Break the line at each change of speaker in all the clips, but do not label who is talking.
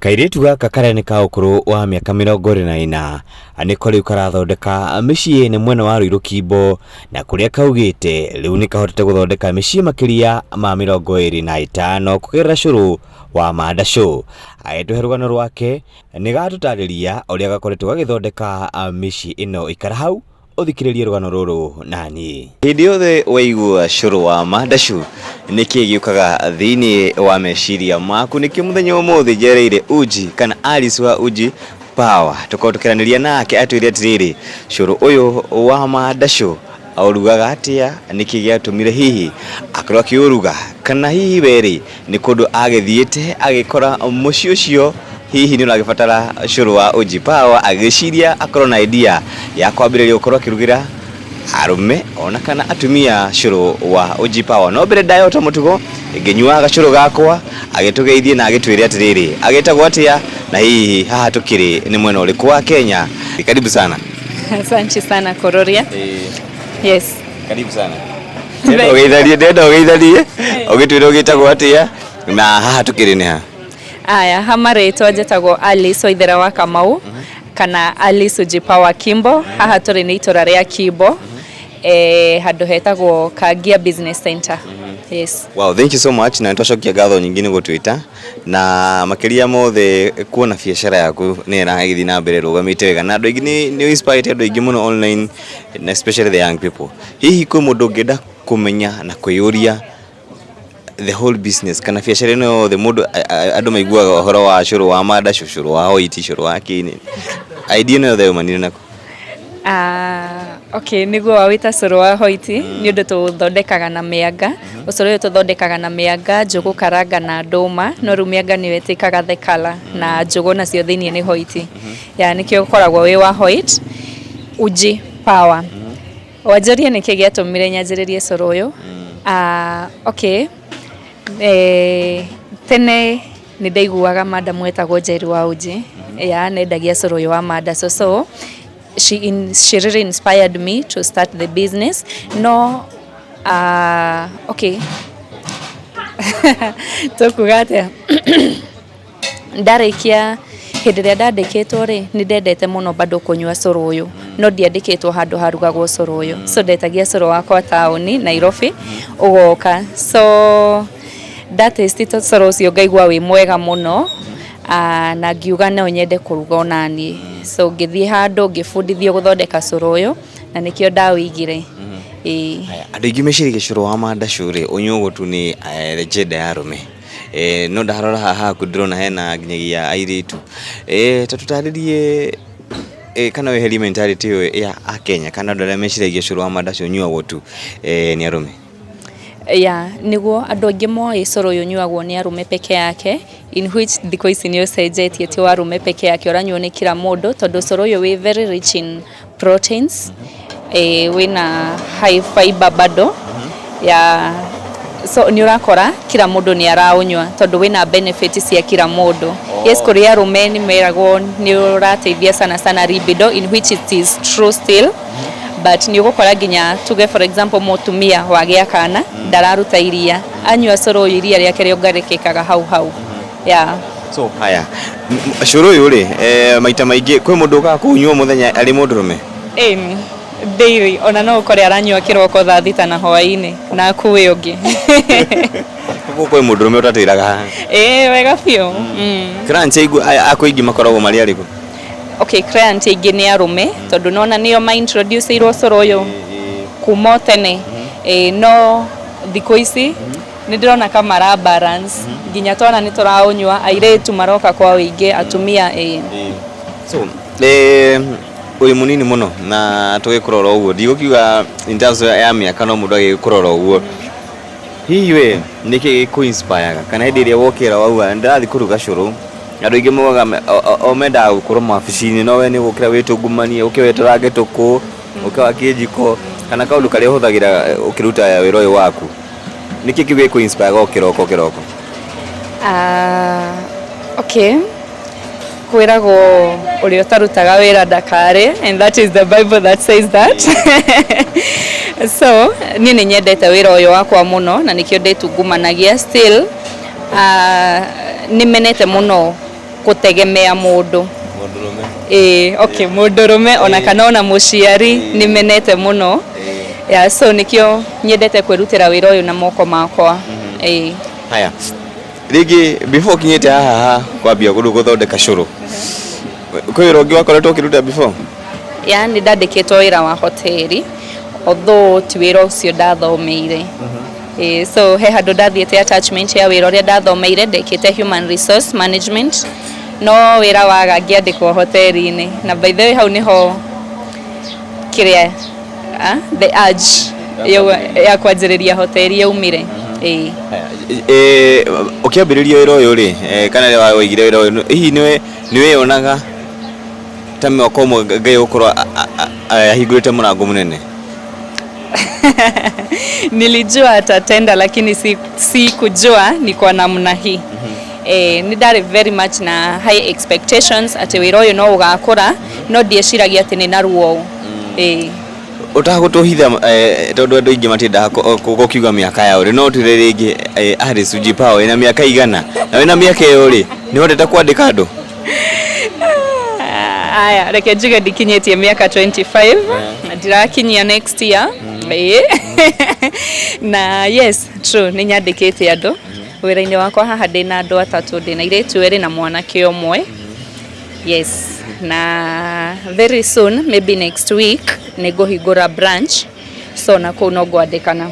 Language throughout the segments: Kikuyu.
Kairĩtu gaka karĩa nĩ ka ũkũrũ wa mĩaka 24 nĩko rĩu karathondeka mĩciĩ nĩ mwena wa Ruiru Kimbo, na kũrĩa kaugĩte rĩu nĩ kahotete gũthondeka mĩciĩ makĩria ma 25 kũgerera cũrũ wa Mandacũ. Agĩtũhe rũgano rwake nĩ gatũtarĩria ũrĩa gakoretwo gagĩthondeka mĩciĩ ĩno. Ikara hau ũthikĩrĩrie rũgano rũrũ naniĩ. Hĩndĩ yothe waigua cũrũ wa Mandacũ nĩkĩ gĩũkaga thĩinĩ wa meciria maku? Nĩkĩo mũthenya wa ũmũthĩ njereire Uji kana Alice wa Uji Power, tũkorwo tũkĩaranĩria nake atwĩre atĩrĩrĩ, cũrũ ũyũ wa Mandacũ aũrugaga atĩa, nĩkĩ gĩatũmire hihi akorwo akĩũruga, kana hihi we rĩ nĩ kũndũ agĩthiĩte agĩkora mũciĩ ũcio hihi nĩ ũragĩbatara cũrũ wa Uji Power, agĩciria akorwo na idea ya kwambĩrĩria gũkorwo akĩrugĩra arũme ona kana atumia cũrũ wa Uji Power. No mbere ndayota mũtugo ngĩnyuaga gacũrũ gakwa, agĩtũgeithie na agĩtwĩre atĩrĩrĩ, agĩtagwo atĩa na hihi haha tũkĩrĩ nĩ mwena ũrĩkũ wa Kenya. Karibu sana.
Asante sana, Kororia. Yes.
Karibu sana. Ndenda ũgeithanie, ndenda ũgeithanie ũgĩtwĩre ũgĩtagwo atĩa na haha tũkĩrĩ nĩ ha.
Aya, ha marĩtwa njĩtagwo Alice Waithera wa Kamau kana Alice Uji Power Kimbo. Haha tũrĩ nĩ itũra rĩa Kimbo, handũ hetagwo Kangia Business Center. Yes.
Wow, thank you so much, na nĩtwacokia ngatho nyingĩ nĩ gũtwĩta na makĩria mothe kuona biacara yaku nĩ ĩragĩthiĩ na mbere rũgamĩte wega na andũ aingĩ nĩ inspire andũ aingĩ mũno online na especially the young people. Hihi kwĩ mũndũ ũngĩenda kũmenya na kwĩyũria the whole business kana biacara ĩno yothe, mũndũ andũ maiguaga ũhoro wa cũrũ wa mandacũ, cũrũ wa hoiti, cũrũ wa kĩni, idea ĩno yothe yaumanire naku?
Ah, okay, nĩguo wawĩta cũrũ wa hoiti nĩ ũndũ tũthondekaga na mĩanga. Ũcũrũ ũyũ tũthondekaga na mĩanga, njũgũ karanga na ndũma, no rĩu mĩanga nĩyo ĩtĩkaga the color na njũgũ nacio thĩiniĩ nĩ hoiti. Ya nĩkĩo ũkoragwo wĩ wa white. Uji Power. Wanjũrie nĩkĩ gĩatũmire nyanjĩrĩrie cũrũ ũyũ. Ah, okay. Tene nĩ ndaiguaga madam wetagwo Njeri wa Uji ya nendagia cũrũ ũyũ wa mandacũ, so she really inspired me to start the business. No okay, tũkuga atĩa, ndarĩkia hĩndĩ ĩrĩa ndandĩkĩtwo rĩ, nĩ ndendete mũno bado kũnyua cũrũ ũyũ, no ndiandĩkĩtwo handũ harugagwo cũrũ ũyũ, so ndetagia cũrũ wakwa taũni Nairobi ũgoka. So ndatĩsti cũrũ ũcio ngaigua wĩ mwega mũno, na ngiuga no nyende kũruga onaniĩ, so ngĩthiĩ handũ ngĩbundithio gũthondeka cũrũ ũyũ na nĩkĩo ndawĩigire, ĩĩ.
Haya, andũ aingĩ meciragia cũrũ wa mandacũ rĩ ũnyuagwo tu nĩ gender ya arũme, no ndarora haha haku ndĩrona hena nginyagia airĩtu. Ta tũtarĩrie kana weherie mentality ĩyo ya akenya kana andũ arĩa meciragia cũrũ wa mandacũ ũnyuagwo tu nĩ arũme.
Ya, nĩguo andũ aingĩ moĩ cũrũ ũyũ ũnyuagwo nĩ arũme peke yake, in which thikũ ici nĩ ũcenjetie, ti wa arũme peke yake, ũranyuo nĩ kila mũndũ, tondũ cũrũ ũyũ wĩ very rich in proteins, wĩna high fiber bado ya, so nĩ ũrakora kila mũndũ nĩ araũnyua tondũ wĩna benefit cia kila mũndũ. Yes, kũrĩ arũme nĩ meragwo nĩ ũrateithia sana sana libido, in which it is true still, but nĩ ũgũkora nginya tuge, for example, mũtumia wagĩa kana ndararuta iria, anyua cũrũ ũyũ iria rĩake rĩongererekekaga hau hau, yeah.
So haya, cũrũ ũyũ rĩ, maita maingĩ kwĩ mũndũ ũkaga kũũnyua mũthenya arĩ mũndũrũme?
Ĩni, daily, ona no ũkore aranyua kĩroko thaa 6 na hwaĩ-inĩ na akue ũngĩ.
Koguo kwĩ mũndũrũme ũtatĩraga haha?
Ĩĩ, wega biũ.
Clients aingĩ akwa aingĩ makoragwo marĩ arĩkũ?
Okay, client aingĩ nĩ arũme tondũ nona nĩo ma-introduce-irwo cũrũ ũyũ kuma o tene. No thikũ ici nĩ ndĩrona ka mara balance, nginya twana nĩ tũraũnyua, airĩtu maroka kwa ũingĩ, atumia, ĩĩ.
So ũrĩ mũnini mũno na tũgĩkũrora ũguo, ndigũkiuga in terms ya mĩaka, no mũndũ agĩkũrora ũguo, hihi we nĩkĩ gĩkũ inspire kana hĩndĩ ĩrĩa wokĩra wauga ndĩrathiĩ kũruga cũrũ? Andũ aingĩ maugaga o mendaga gũkorwo mawabici-inĩ, no we nĩ ũgũkĩra wĩtungumanie, ũke wĩtũrange tũkũ, ũke wakie njiko kana kaũndũ karĩa ũhũthagĩra ũkĩruta wĩra ũyũ waku, nĩkĩ kĩu gĩkũ inspire o kĩroko kĩroko?
Ah, okay, kwĩragwo ũrĩa ũtarutaga wĩra ndakarĩ, and that is the Bible that says that. So niĩ nĩ nyendete wĩra ũyũ wakwa mũno na nĩkĩo ndĩtungumanagia. Still, nĩ menete mũno. Gũtegemea mũndũ.
Mũndũrũme.
Ĩĩ, okay, mũndũrũme ona kana ona mũciari nĩ menete mũno. Yeah, so nĩkĩo nyendete kwĩrutĩra wĩra ũyũ na moko makwa. Ĩĩ.
Haya, rĩngĩ before ũkinyĩte haha ha kwambia rĩu gũthondeka cũrũ, kwĩ wĩra ũngĩ wakoretwo ũkĩruta before?
Ya, nĩ ndandĩkĩtwo wĩra wa hoteli, although ti wĩra ũcio ndathomeire. Ĩĩ, so he handũ ndathiĩte attachment ya wĩra ũrĩa ndathomeire, ndekĩte human resource management, no wĩra waga ngĩandĩkwo hoteli-inĩ. Na by the way hau nĩho kĩrĩa the urge ya kwanjĩrĩria hoteli yaumire. Ĩĩ.
Haya, ũkĩambĩrĩria wĩra ũyũ rĩ, kana rĩrĩa waigire wĩra ũyũ, hihi nĩwe nĩweyonaga ta mwaka ũmwe Ngai gũkorwo ahingũrĩte mũrango mũnene?
Nilijua atatenda, lakini si kujua ni kwa namna hii. Nĩ ndarĩ very much na high expectations atĩ wĩra ũyũ no ũgakũra, no ndieciragia atĩ nĩ narua ũũ. Ĩĩ.
Ũtagũtũhitha, tondũ andũ aingĩ matiendaga gũkiuga mĩaka yao rĩ, no ũtwĩre rĩngĩ, Alice Ujipawa wĩna mĩaka igana, na wĩna mĩaka ĩyo rĩ, nĩ ũhotete kwandĩka andũ?
Aya, reke njuge ndikinyĩtie mĩaka 25, ndirakinyia next year. Ĩĩ. Na yes, true, nĩ nyandĩkĩte andũ wĩra-inĩ wakwa. Haha ndĩna andũ atatũ, ndĩna airĩtu erĩ na mwanake ũmwe. Yes, na very soon, maybe next week, nĩ ngũhingũra branch, so na kũu no ngwandĩkana.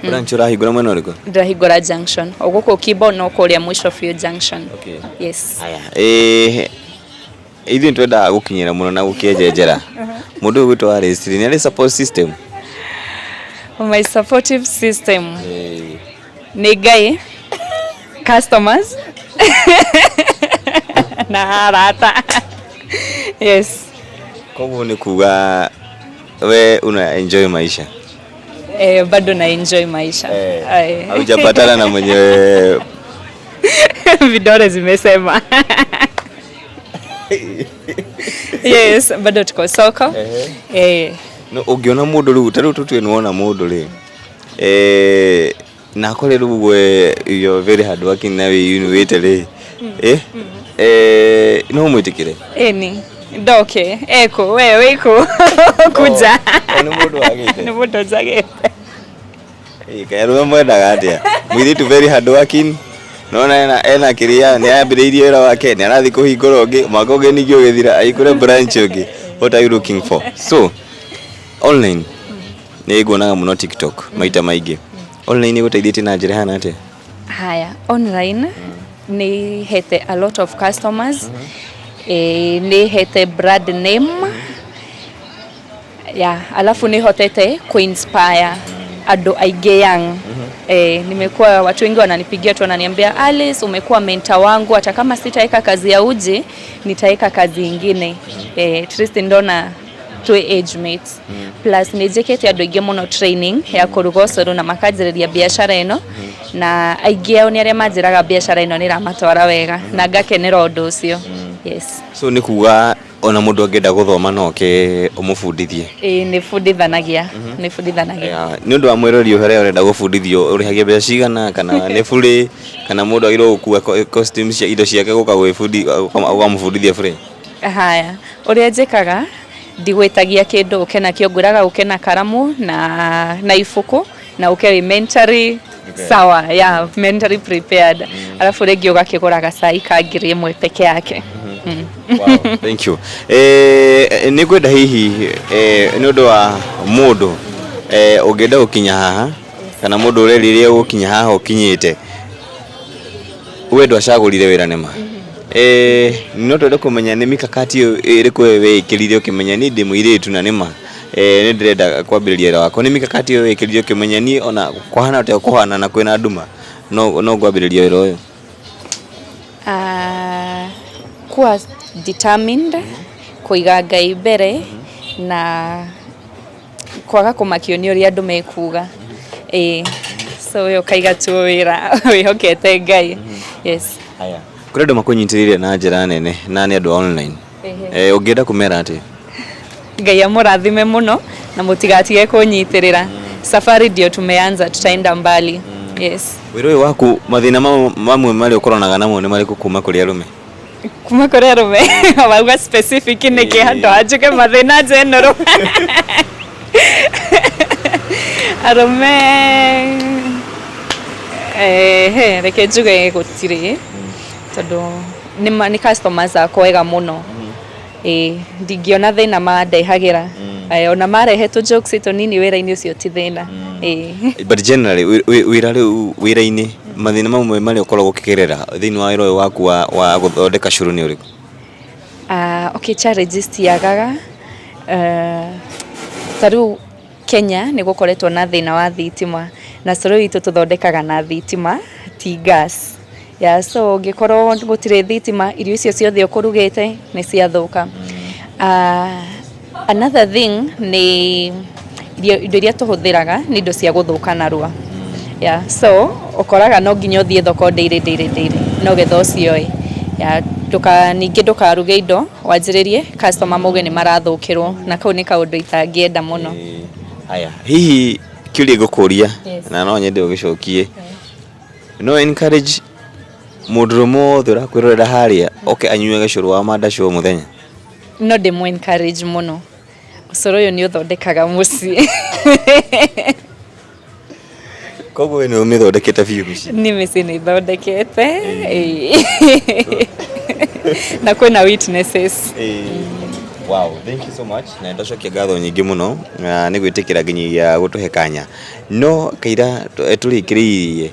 Branch ũrahingũra mwena ũrĩkũ?
Ndĩrahingũra Junction, o gũkũ Kimbo, no kũrĩa mũico biũ Junction. Yes.
Haya, ithuĩ nĩtwendaga gũkinyĩra mũno na gũkĩenjenjera. Mũndũ ũyũ gwĩtwo Alice rĩ, nĩ arĩ support system?
My supportive system nĩ Ngai, customers na arata, yes.
Koguo nĩ kuga we una enjoy maisha?
Eh, bado na enjoy maisha. Aye.
Haujapatana na mwenye
Vidole zimesema yes, bado tuko soko, eh.
No ũngĩona mũndũ rĩu, ta rĩu tũtue nĩwona mũndũ rĩ, na akore rĩu we you're very hard working na wĩyunuĩte rĩ, no ũmwĩtĩkĩre?
Ĩni, ndoke eko we wĩkũ kuja.
Oh, nĩ mũndũ wagĩte.
Nĩ mũndũ njagĩte.
Kaĩ arũme mwendaga atĩa? Mũirĩtu very hard working, nona ena kĩrĩa, nĩ ambĩrĩirie wĩra wake, nĩ arathiĩ kũhingũra ũngĩ, mwaka ũngĩ ningĩ ũgĩthira ahingũre branch ũngĩ. What are you looking for? So online nĩ nguonaga mũno TikTok maita maingĩ. Online ĩgũteithĩtie na njĩra ĩhana atĩa?
Haya, online nĩ hete a lot of customers, nĩ hete brand name ya, alafu nĩ hotete kuinspire andũ aingĩ young. Nimekuwa watu wengi wananipigia tu, wananiambia, "Alice, umekuwa mentor wangu. Hata kama sitaweka kazi ya uji, nitaweka kazi ingine." At least ndona twĩ age mates. Plus nĩ njĩkĩte andũ aingĩ mũno training ya kũruga ũcũrũ na makanjĩrĩria biacara ĩno, na aingĩ ao nĩ arĩa manjĩraga biacara ĩno nĩ ĩramatwara wega, na ngakenera ũndũ ũcio, yes.
So nĩ kuga ona mũndũ angĩenda gũthoma no oke ũmũbundithie?
Ĩĩ, nĩ bundithanagia, nĩ bundithanagia.
Ya, nĩ ũndũ wa mwĩrori ũrĩa ũrenda gũbundithio, ũrĩhagia mbeca cigana, kana nĩ bure, kana mũndũ agĩrĩirwo gũkua costume cia indo ciake gũka ũkamũbundithia bure?
Haya, ũrĩa njĩkaga, ndigwĩtagia kĩndũ ũke nakĩo, ngwĩraga ũke na karamu na ibuku na ũke wĩ mentally sawa, yeah, mentally prepared, alafu rĩngĩ ũgakĩgũra gacai ka 1000 peke yake.
Wow, thank you. Nĩ ngwenda hihi, nĩ ũndũ wa mũndũ ũngĩenda gũkinya haha, kana mũndũ ũrerirĩria gũkinya haha ũkinyĩte, we ndwacagũrire wĩra nĩma, no twende kũmenya nĩ mikakati ĩrĩkũ we wĩkĩrire ũkĩmenya niĩ ndĩ mũirĩtu na nĩma nĩ ndĩrenda kwambĩrĩria wĩra wakwa. Nĩ mikakati ĩyo wĩkĩrire ũkĩmenya niĩ ona kũhana atĩa kũhana na kwĩna nduma no ngwambĩrĩria wĩra ũyũ?
Kuwa determined, kũiga Ngai mbere na kwaga kũmakio nĩ ũrĩa andũ mekuga. Ĩĩ, so we ũkaiga tu wĩra wĩhokete Ngai, yes.
Haya, kũrĩ andũ makũnyitĩrĩire na njĩra nene na nĩ andũ a online, ũngĩenda kũmera atĩa?
Ngai amũrathime mũno na mũtigatige kũnyitĩrĩra. Safari ndio tumeanza, tutaenda mbali, yes.
Wĩra ũyũ waku, mathĩna mamwe marĩa ũkoranaga namo nĩ marĩkũ kuma kũrĩ arũme?
Kuma kũrĩ arũme wauga specific nĩkĩ handũ hanjuke mathĩna general. Arũme eh, reke njuge gũtirĩ tondũ nĩ customers akwa ega mũno. Ĩĩ ndingĩona thĩna mandehagĩra. Ona marehe tũ jokes tũnini wĩra-inĩ ũcio ti thĩna. Ĩĩ.
But generally wĩra rĩu wĩra-inĩ mathĩna mamwe marĩa ũkoragwo ũkĩgerera thĩinĩ wa wĩra ũyũ waku wa gũthondeka cũrũ nĩ ũrĩkũ?
Okay, challenges tiagaga. Ta rĩu Kenya nĩ gũkoretwo na thĩna wa thitima na cũrũ witũ tũthondekaga na thitima ti gas. Yeah, so ũngĩkorwo gũtirĩ thitima irio icio ciothe ũkũrugĩte nĩ ciathũka. Another thing nĩ indo iria tũhũthĩraga nĩ indo cia gũthũka narua. Yeah, so ũkoraga no nginya ũthiĩ thoko daily daily daily no getha ũcioe. Yeah, ningĩ ndũkaruge indo wanjĩrĩrie customer mauge nĩ marathũkĩrwo na kau nĩ kaũndũ itangĩenda mũno.
Haya, hihi kĩũria ngũkũria na no nyende ũgĩcokie. No encourage mũndũrũme wothe ũrakwĩrorera harĩa oke anyuage cũrũ wa mandaci o mũthenya?
No ndĩmũ encourage mũno. Ũcũrũ ũyũ nĩ ũthondekaga mũciĩ.
Koguo we nĩ ũmĩthondekete biũ mĩciĩ?
Niĩ mĩciĩ nĩ thondekete. Na kwĩna witnesses.
Wow, thank you so much. Na ndacokia ngatho nyingĩ mũno na nĩ gwĩtĩkĩra nginyagia gũtũhe kanya. No kaira tũrĩkĩrĩirie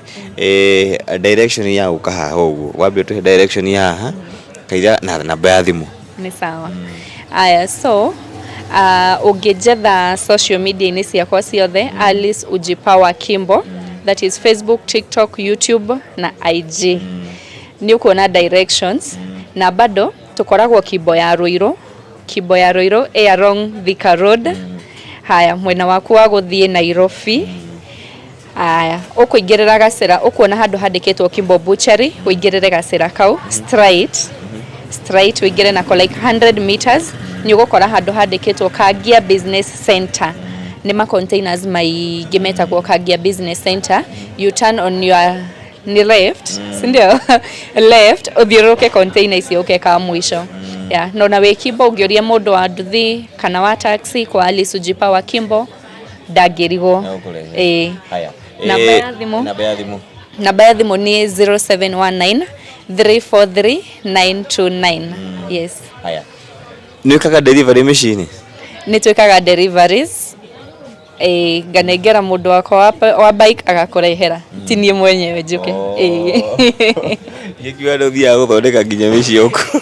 direction ya gũka haha ũguo. Wambe ũtũhe direction ya haha kaira na namba ya thimũ.
Nĩ sawa. Aya, so ũngĩnjetha social media-inĩ ciakwa ciothe Alice Ujipawa Kimbo, that is Facebook, TikTok, YouTube na IG. Nĩ ũkuona directions na bado tũkoragwo Kimbo ya Ruiru, Kimbo ya Ruiru ĩ along Thika Road. Haya, mwena waku wa gũthiĩ Nairobi. Aya, ũkũingĩrĩra gacĩra ũkuona handũ handĩkĩtwo Kimbo Butchery, ũingĩrĩre gacĩra kau straight straight ũingĩre nako like 100 meters nĩ ũgũkora handũ handĩkĩtwo Kangia Business Center. Nĩ ma containers maingĩ metagwo Kangia Business Center. You turn on your nĩ left, si ndio? Left ũthiũrũrũke container icio ũke ka mũico. Yeah, no na wĩ Kimbo ũngĩũria mũndũ wa nduthi kana wa taxi kwa Alice Ujipawa Kimbo ndangĩrigwo. Ĩĩ.
Haya.
Namba ya thimũ.
Namba ya thimũ.
Namba ya thimũ nĩ 0719 343 929. Yes.
Haya. Nĩ wĩkaga delivery mĩciĩ-inĩ?
Nĩ twĩkaga deliveries. Ĩĩ, nganengera mũndũ wakwa wa bike agakũrehera. Ti niĩ mwenyewe njũke. Ĩĩ.
Gĩkiuga nĩ ũthiaga gũthondeka nginya mĩciĩ ũkũ.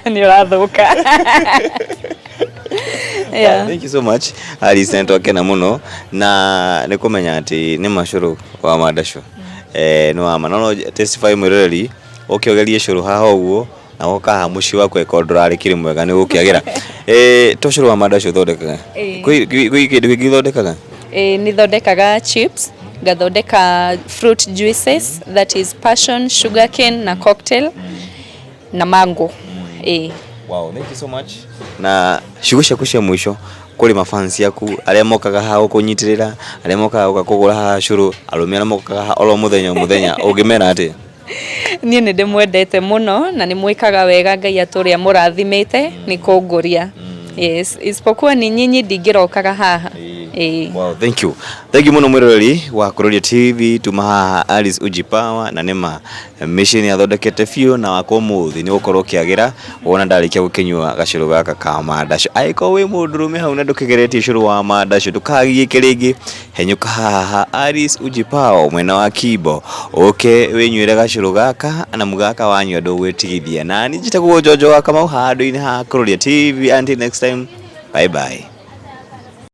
Nĩ ũrathũka. Yeah.
Thank you so much. Alice nĩ twakena mũno na nĩ kũmenya atĩ nĩ ma cũrũ wa mandacũ. Nĩ wa ma. No no testify mwĩroreri ũke ũgerie cũrũ haha ũguo na woka haha mũciĩ waku angĩkorwo ndũrarĩ mwega nĩ ũgũkĩagĩra. To cũrũ wa mandacũ ũthondekaga? Kwĩ kĩndũ kĩngĩ ũthondekaga?
Ĩĩ, nĩ thondekaga chips, ngathondeka fruit juices that is passion, sugarcane na cocktail na mango. Ĩĩ.
Wow, thank you so much. Na ciugo ciaku cia mũico kũrĩ mafans aku arĩa mokaga haha gũkũnyitĩrĩra, arĩa mokaga gũka kũgũra haha cũrũ, arũme arĩa mokaga haha oro mũthenya o mũthenya, ũngĩmera atĩa?
Niĩ nĩ ndĩmwendete mũno na nĩ mwĩkaga wega Ngai atũrĩa mũrathimĩte nĩ kũngũria. Yes, isipokuwa ni nyinyi ndingĩrokaga haha. Ĩĩ.
Wow, thank you. Thank you mũno mwĩroreri wa Kuroria TV tuma haha Alice Ujipawa na nĩma mĩciĩ nĩ athondekete biũ na wakwa ũmũthĩ nĩ gũkorwo ũkĩagĩra wona ndarĩkia gũkĩnyua gacũrũ gaka ka mandacũ. Angĩkorwo wĩ mũndũrũme hau na ndũkĩgeretie cũrũ wa mandacũ ndũkagiĩke rĩngĩ, henyũka haha Alice Ujipawa mwena wa Kimbo ũke wĩnyuĩre gacũrũ gaka na mũgaka wanyua ndũgwĩtigithia. Na niĩ njĩtagwo Njonjo wa Kamau handũ-inĩ ha Kuroria TV. Until next time, bye bye.